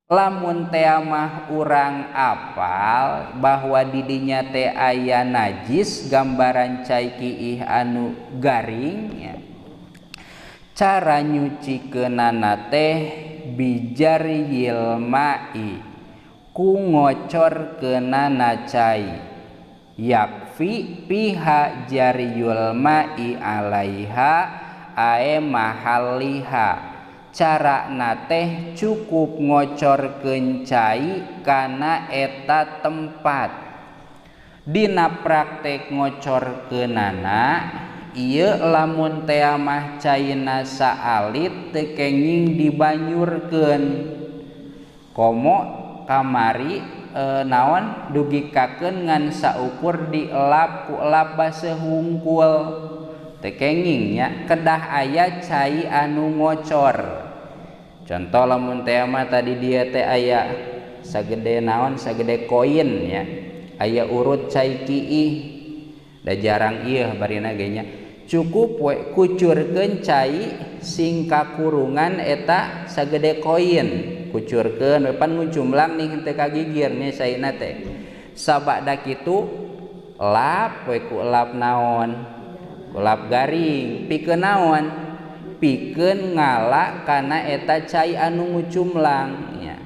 Lamun teh mah urang apal bahwa didinya teh aya najis gambaran cai kiih anu garing ya. Cara nyucikeunana teh bijariyil ma'i ku ngocorkeunana cai yakfi piha jariyul ma'i alaiha ae mahalliha. Cara teh cukup ngocorkeun cai kana eta tempat. Dina praktek ngocorkeunana ieu lamun teh mah caina saalit teu kenging dibanyurkeun. Komo kamari naon dugikakeun ngan saukur dielap ku elap baseuh wungkul. Teu kenging nya kedah aya cai anu ngocor. Contoh lamun teh mah tadi dia teh aya sagede naon sagede koin ya. Aya urut cai kiih da jarang ieu barina ge nya. Cukup we kucurkeun cai sing kakurungan eta sagede koin. Kucurkeun we pan ngucumlang nih teu kagigir nya caina teh. Sabada kitu lap we ku lap naon? Ku lap garing. Pikeun naon? Pikeun ngala kana eta cai anu ngucumlang nya.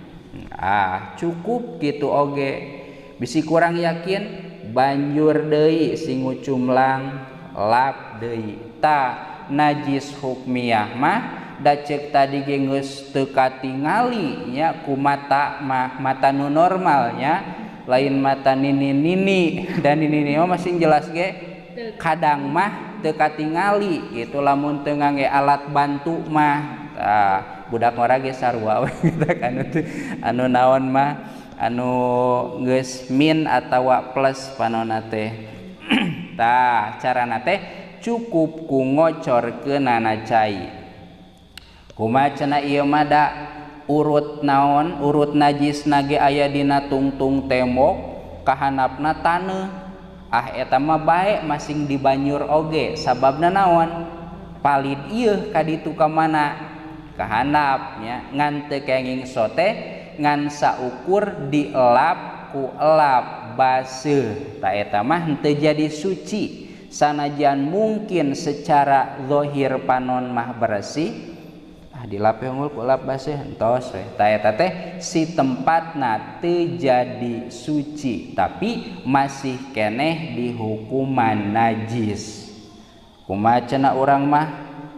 Ah, cukup kitu oge. Bisi kurang yakin banjur deui sing ngucumlang lap deui. Ta najis hukmiyah mah da ceuk tadi ge geus teu katingali nya ku mata mah, mata nu normal nya, lain mata nini-nini dan nini-nini mah masih jelas ge kadang mah teu katingali gitu lamun teu ngangge alat bantu mah. Tah budak ngora ge sarua we gitu kan anu naon mah anu geus min atawa plus panonna teh. Tah carana teh cukup ku ngocorkeunana cai. Kumaha cenah ieu mah da urut naon urut najisna ge aya dina tungtung tembok kahanapna taneuh. Ah eta mah bae masing dibanyur oge sababna naon palid ieu ka ditu ka mana kahanap nya ngan teu kenging sote ngan saukur dielap ku elap baseuh. Ta eta mah henteu jadi suci sanajan mungkin secara zahir panon mah bersih. Ah dilap unggul ku elap baseuh entos we. Ta eta teh si tempatna teu jadi suci tapi masih keneh dihukuman najis. Kumaha cenah urang mah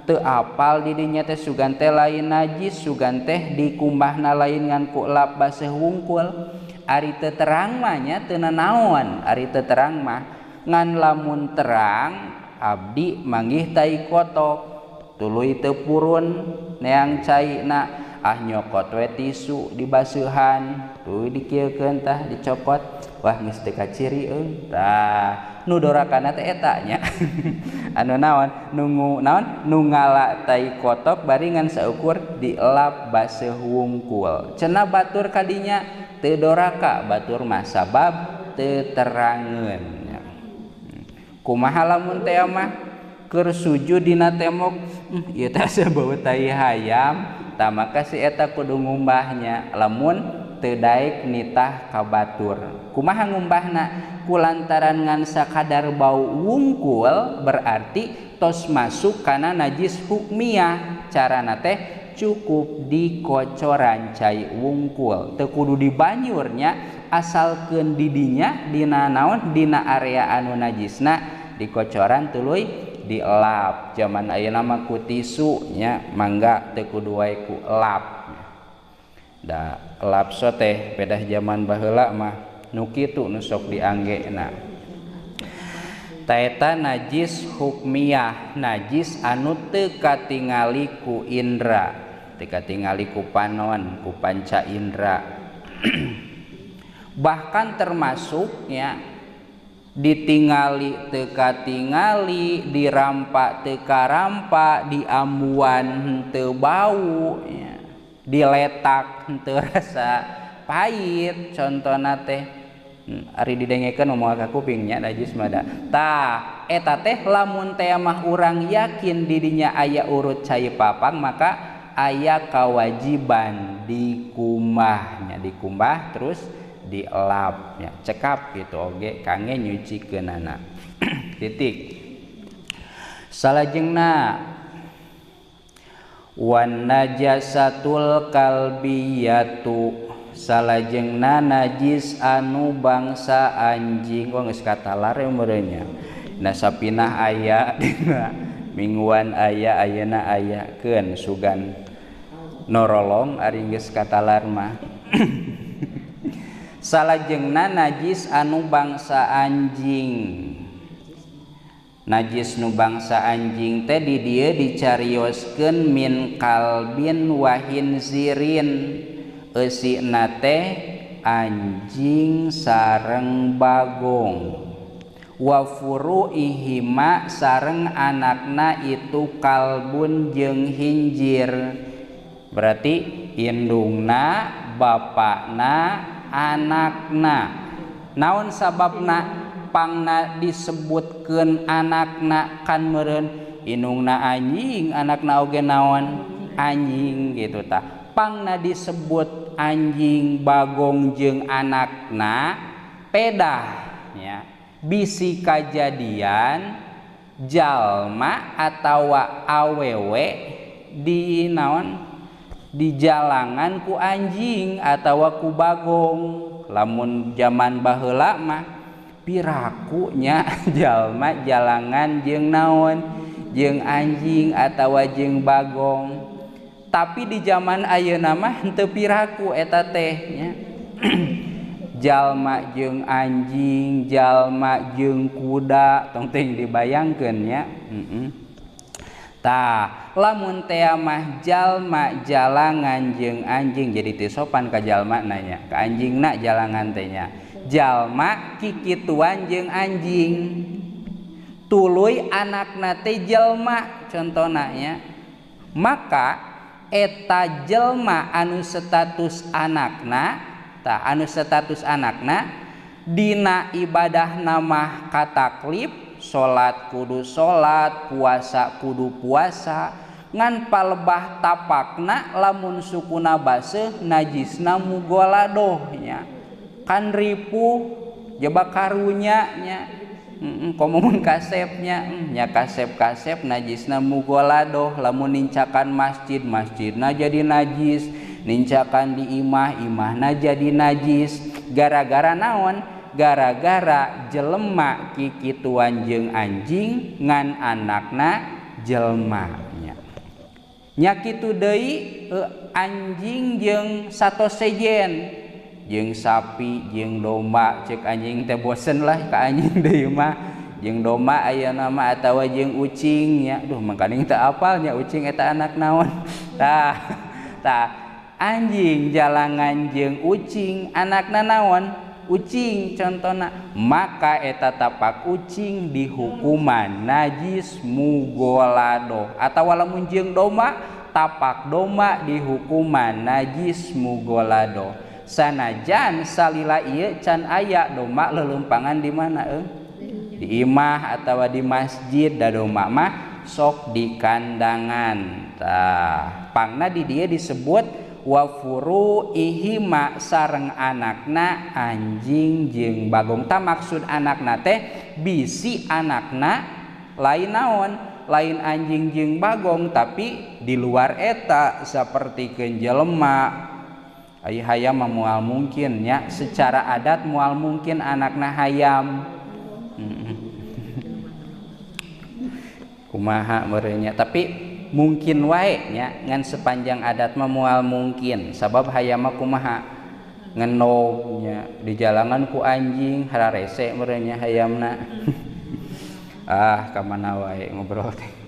teu apal di dinya teh sugan teh lain najis sugan teh dikumbahna lain ngan ku elap baseuh wungkul. Ari teu terang mah nya teu nanaon, ari teu terang mah ngan lamun terang abdi manggih tai kotok tuluy teu purun neang caina ah nyokot we tisu dibaseuhan tuluy dikieukeun tah dicokot wah geus teu kaciri euy. Tah nu dorakana teh eta nya. Anu naon nu naon nu ngala tai kotok bari ngan saukur dielap baseuh wungkul. Cenah batur kadinya teu doraka batur mah sabab teu terangeun. Kumaha lamun teh mah keur sujud dina tembok ieu teh asa bau tai hayam tah maka si eta kudu ngumbahnya lamun teu daek nitah ka batur. Kumaha ngumbahna? Kulantaran ngan sakadar bau wungkul berarti tos masuk kana najis hukmiyah. Carana teh cukup dikocoran cai wungkul teu kudu dibanyurnya asalkeun didinya dina naon dina area anu najisna dikocoran tuluy dielap. Zaman ayeuna mah ku tisu nya mangga teu kudu wae ku elap. Da elap so teh pedah zaman baheula mah nu kitu nu sok dianggena. Ta eta najis hukmiyah, najis anu teu katingali ku indra, teu katingali ku panon, ku panca indra. Bahkan termasuknya ditingali teu katingali, dirampa teu karampa, diambuan henteu bau ya. Diletak henteu rasa pahit contona teh. Ari didengekeun moal ka kuping nya najis mah da. Tah eta teh lamun teh mah urang yakin didinya aya urut cai papang maka aya kewajiban dikumbahnya, dikumbah terus dielapnya, cekap gitu oge kangge nyucikeunana. Titik. Salajengna wan najasatul kalbiyatu, salajengna najis anu bangsa anjing. Wah geus katalar meureun nya. Na sapinah aya dina mingguan aya ayeuna aya keun sugan norolong ari geus katalar mah. Salajengna najis anu bangsa anjing. Najis nu bangsa anjing teh di dieu dicarioskeun min kalbin wa hinzirin, eusina teh anjing sareng bagong, wa furu'ihima sareng anakna itu kalbun jeung hinjir. Berarti indungna, bapakna, anakna. Naon sababna pangna disebutkeun anakna? Kan meureun indungna anjing, anakna oge naon? Anjing gitu tah. Pangna disebut anjing bagong jeung anakna pedah nya. Bisi kajadian jalma atawa awewe di naon? Di jalangan ku anjing atawa ku bagong. Lamun zaman baheula mah pirakunya jalma jalangan jeung naon? Jeung anjing atawa jeung bagong. Tapi di zaman ayeuna mah henteu piraku eta teh nya. Jalma jeung anjing, jalma jeung kuda, tong teuing dibayangkeun nya. Tah, lamun teh mah jalma jalangan jeung anjing jadi teu sopan ka jalma nanya, ka anjingna jalangan teh nya. Jalma kikituan jeung anjing, tuluy anakna teh jelma contona nya. Maka eta jelma anu status anakna, tah anu status anakna dina ibadah mah kataklif, salat kudu salat, puasa kudu puasa, ngan palebah tapakna lamun sukuna baseuh najisna mugoladoh nya. Kan ripuh jebak karunya nya. Komo mun kasepnya nya kasep-kasep najisna mugoladoh. Lamun nincakan masjid, masjidna jadi najis, nincakan di imah, imahna jadi najis. Gara-gara naon? Gara-gara jelema kikituan jeung anjing ngan anakna jelema nya. Nya kitu deui anjing jeung sato sejen, jeung sapi jeung domba. Cek anjing teh bosen lah ka anjing deui mah, jeung domba ayeuna mah atawa jeung ucing nya. Duh mangkaning teu apal nya ucing eta anak naon. Tah tah anjing jalangan jeung ucing anakna naon? Ucing contona. Maka eta tapak ucing dihukuman najis mugoladoh. Atawa lamun jeung domba, tapak domba dihukuman najis mugoladoh. Sanajan salila ieu can aya domba lelumpangan di mana Di imah atawa di masjid. Da domba mah sok di kandangan. Tah pangna di dieu disebut wa furu'ihima sareng anakna anjing jeung bagong. Ta maksud anakna teh bisi anakna lain naon? Lain anjing jeung bagong, tapi di luar eta sapertikeun jelema. Ai hayam mah moal mungkin nya, secara adat moal mungkin anakna hayam. Kumaha meureun nya, tapi mungkin wae nya, ngan sepanjang adat mah moal mungkin. Sabab hayam mah kumaha ngenog nya, di jalangan ku anjing hararese meureun nya hayamna. Ah, ka mana wae ngobrol teh.